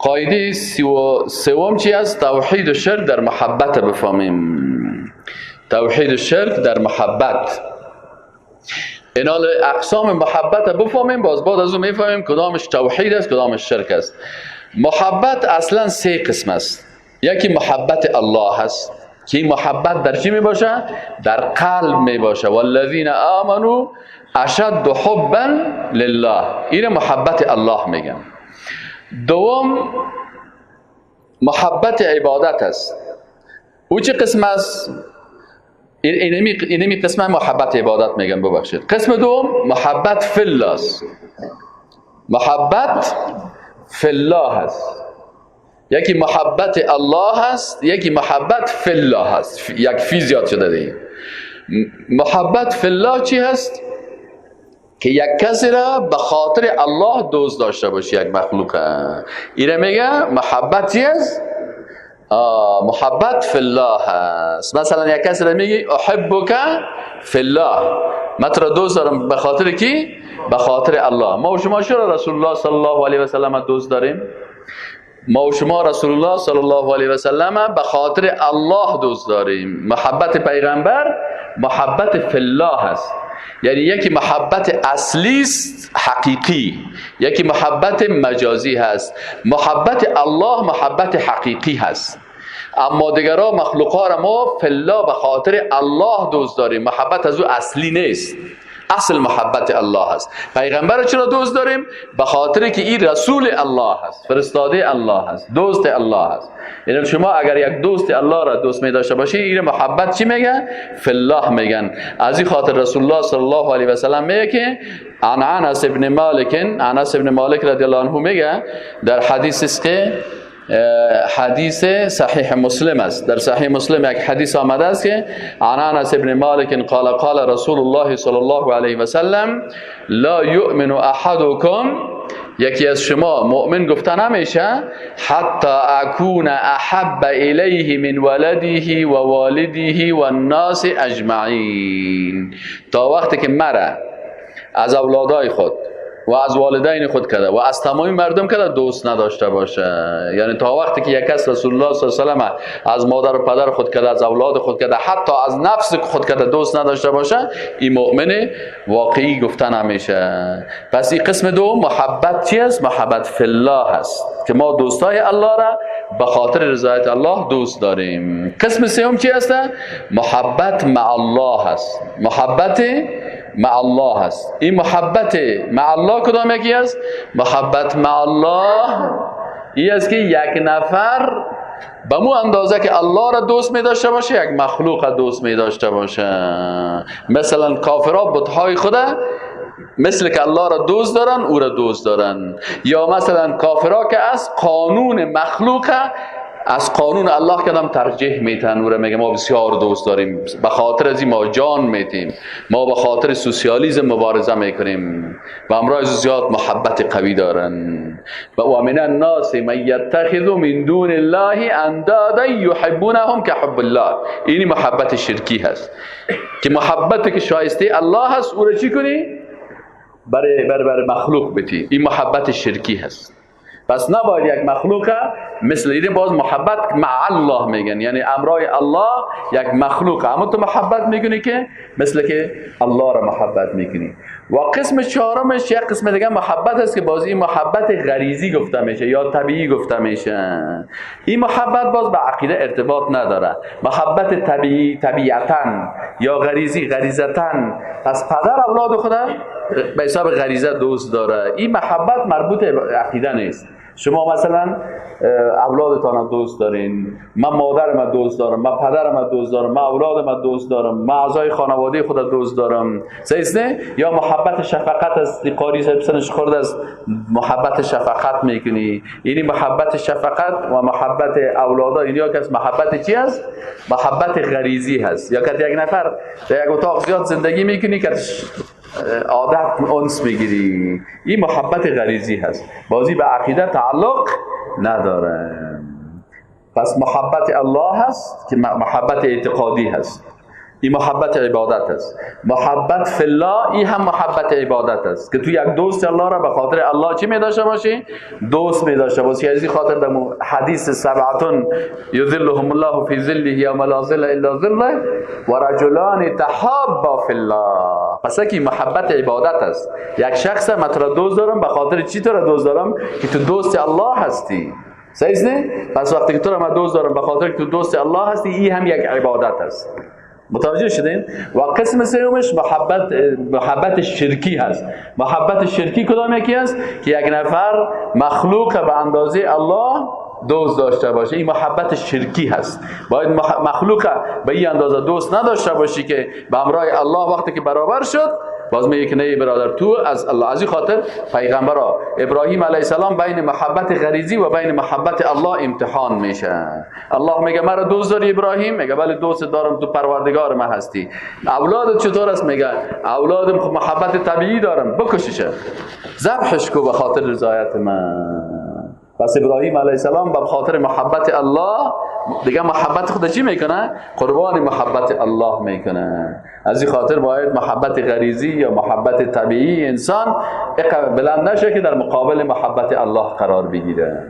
قاعده 33 چی است؟ توحید و شرک در محبت بفهمیم. توحید و شرک در محبت، اینال اقسام محبت بفهمیم، باز بعد از اون میفهمیم کدامش توحید است کدامش شرک است. محبت اصلا سه قسم است. یکی محبت الله است که این محبت در چی می باشه؟ در قلب می باشه. والذین آمنوا اشد حبا لله، این محبت الله میگن. دوم محبت عبادت است. او چه قسم است؟ اینمی قسم محبت عبادت میگن، ببخشید. قسم دوم محبت فی الله است. محبت فی الله است. یکی محبت الله هست، یکی محبت فی الله هست. یک فی زیاد شده دیگه. محبت فی الله چی هست؟ که یک کسی را به خاطر الله دوست داشته باشی، یک مخلوق. اینه میگه محبت چی است؟ محبت فی الله هست. مثلا یک کسی را میگی احبک فی الله، من تو را دوست دارم به خاطر کی؟ به خاطر الله. ما و شما چرا رسول الله صلی الله علیه و سلم دوست داریم؟ ما و شما رسول الله صلی الله علیه و سلم به خاطر الله دوست داریم. محبت پیغمبر محبت فی الله هست. یعنی یکی محبت اصلی است حقیقی، یکی محبت مجازی هست. محبت الله محبت حقیقی هست، اما دیگرها مخلوقها را ما فی الله به خاطر الله دوست داریم. محبت از او اصلی نیست، اصل محبت الله هست. پیغمبر را چرا دوست داریم؟ به خاطر که این رسول الله هست، فرستاده الله هست، دوست الله هست. یعنی شما اگر یک دوست الله را دوست می داشته باشی، این محبت چی میگه؟ فی الله میگن. از این خاطر رسول الله صلی الله علیه و سلم میگه که عن انس ابن مالک، انس ابن مالک رضی الله عنه میگه در حدیث است که حدیث صحیح مسلم است. در صحیح مسلم یک حدیث آمده است که عن انس ابن مالک قال قال رسول الله صلی الله علیه و سلم لا یؤمن احدکم، یکی از شما مؤمن گفته نمیشه حتی اکون احب الیه من ولده و والده و الناس اجمعین، تا وقتی که مرا از اولادای خود و از والدین خود کرده و از تمامی مردم کرده دوست نداشته باشه. یعنی تا وقتی که یک کس رسول الله صلی الله علیه و سلم از مادر و پدر خود کرده، از اولاد خود کرده، حتی از نفس خود کرده دوست نداشته باشه، این مؤمن واقعی گفته نمیشه. پس این قسم دو محبت چی است؟ محبت فی الله است که ما دوستای الله را به خاطر رضایت الله دوست داریم. قسم سوم چی است؟ محبت مع الله است. محبت مع الله است. این محبت مع الله کدام یکی است؟ محبت مع الله این است که یک نفر به مو اندازه که الله را دوست می داشته باشه، یک مخلوق را دوست می داشته باشه. مثلا کافرها بتهای خود مثل که الله را دوست دارن او را دوست دارن، یا مثلا کافرها که از قانون مخلوق از قانون الله کدام ترجیح میتن، او را میگه ما بسیار دوست داریم، به خاطر از این ما جان میتیم، ما به خاطر سوسیالیسم مبارزه میکنیم و امرای زیاد محبت قوی دارن. و من الناس من یتخذ من دون الله اندادا یحبونهم کحب الله. این محبت شرکی هست که محبت که شایسته الله هست او را چی کنی؟ برای مخلوق بتی. این محبت شرکی هست. پس نباید یک مخلوق مثل این باز محبت مع الله میگن، یعنی امرای الله یک مخلوق، اما تو محبت میکنی که مثل که الله را محبت میکنی. و قسم چهارمش یک قسم دیگه محبت است که باز این محبت غریزی گفته میشه یا طبیعی گفته میشه. این محبت باز به عقیده ارتباط نداره. محبت طبیعی طبیعتاً یا غریزی غریزتاً، پس پدر اولاد خدا به حساب غریزه دوست داره. این محبت مربوط به عقیده نیست. شما مثلا اولادتان دوست دارین، من مادرم دوست دارم، من پدرم دوست دارم، من اولادم دوست دارم، من اعضای خانواده خود دوست دارم، صحیح نه؟ یا محبت شفقت است، قاری صاحب سنش خورد است، محبت شفقت میکنی. یعنی محبت شفقت و محبت اولادا اینا که محبت چی است؟ محبت غریزی هست. یا که یک نفر در یک اتاق زیاد زندگی میکنی که عادت انس میگیری، این محبت غریزی هست، بازی به عقیده تعلق نداره. پس محبت الله هست که محبت اعتقادی هست. این محبت عبادت است. محبت فی الله این هم محبت عبادت است که تو یک دوست الله را به خاطر الله چی می داشته باشی؟ دوست می داشته باشی. از این خاطر در حدیث سبعتون یظلهم الله فی ظله یوم لا ظل الا ظله و رجلان تحابا فی الله. پس که محبت عبادت است. یک شخص من تو را دوست دارم، به خاطر چی تو را دوست دارم؟ که تو دوست الله هستی. صحیح نه؟ پس وقتی که تو را من دوست دارم به خاطر که تو دوست الله هستی، این هم یک عبادت است. متوجه شدین؟ و قسم سومش محبت شرکی هست. محبت شرکی کدام یکی است؟ که یک نفر مخلوق به اندازه الله دوست داشته باشه. این محبت شرکی هست. باید مخلوق به این اندازه دوست نداشته باشی که به همراه الله وقتی که برابر شد باز میگه که نه برادر تو از الله. از این خاطر پیغمبرا ابراهیم علیه السلام بین محبت غریزی و بین محبت الله امتحان میشه. الله میگه مرا دوست داری ابراهیم؟ میگه بله دوست دارم، تو پروردگار من هستی. اولادت چطور است؟ میگه اولادم خب محبت طبیعی دارم، بکشش، ذبحش کو به خاطر رضایت من. پس ابراهیم علیه السلام به خاطر محبت الله دیگه محبت خود چی میکنه؟ قربان محبت الله میکنه. از این خاطر باید محبت غریزی یا محبت طبیعی انسان بلند نشه که در مقابل محبت الله قرار بگیره.